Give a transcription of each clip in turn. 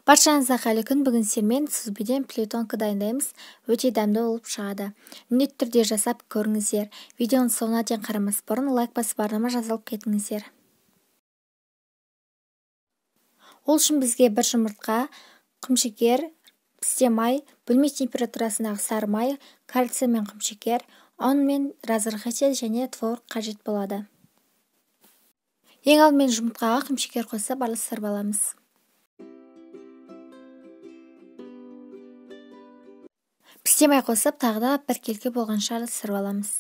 Баршаңызға қайырлы күн. Бүгін сіздермен сүзбеден плетенка дайындаймыз. Өте дәмді болып шығады. Міндетті түрде жасап көріңіздер. Видеоның соңына дейін қарамас бұрын лайк басып арнама жазылып кетіңіздер. Ол үшін бізге бір жұмыртқа, құмшекер, пісте май, бөлме температурасындағы сары май, корица мен құмшекер, ұн мен разрыхлитель және творог қажет болады. Ең алдымен жұмыртқаға құмшекер қосып араластырып аламыз. Пісте май қосып, тағы да біркелкі болғанша араластырып аламыз.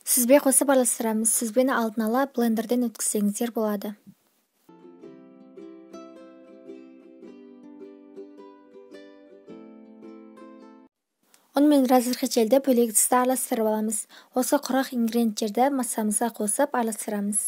Сүзбе қосып араластырамыз. Сүзбені алдын ала блендерден өткізсеңіздер болады. Ұн мен разрыхлительді бөлек ыдыста араластырып аламыз. Осы құрғақ ингредиенттерді массамызға қосып араластырамыз.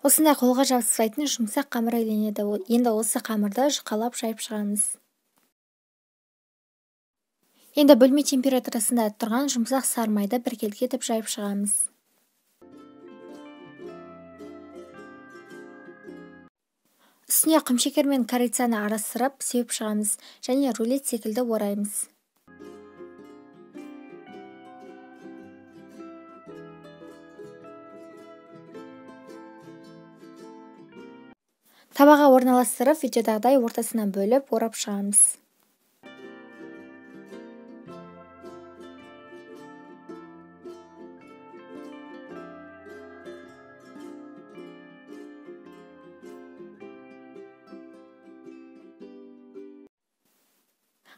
Осындай қолға жабыспайтын жұмсақ қамыр үйленеді. Енді осы қамырды жұқалап жайып шығамыз. Енді бөлме температурасында тұрған жұмсақ сары майды біркелкі етіп жайып шығамыз. Үстіне құмшекер мен корицаны араластырып сеуіп шығамыз және рулет секілді ораймыз. Табаға орналастырып, видеодағыдай ортасынан бөліп, орап шығамыз.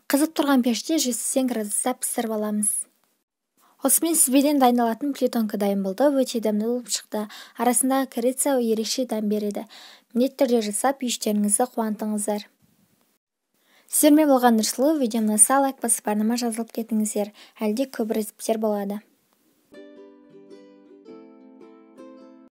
Қызып тұрған пеште 180 градуста пісіріп аламыз. Осымен сүзбеден дайындалатын плетенка дайын болды. Өте дәмді болып шықты. Арасындағы корица ерекше дәм береді. Міндетті түрде жасап, үй-іштеріңізді қуантыңыздар. Сіздермен болған Нұрсұлу. Видео ұнаса лайк басып арнама жазылып кетіңіздер. Әлде көп рецепттер болады.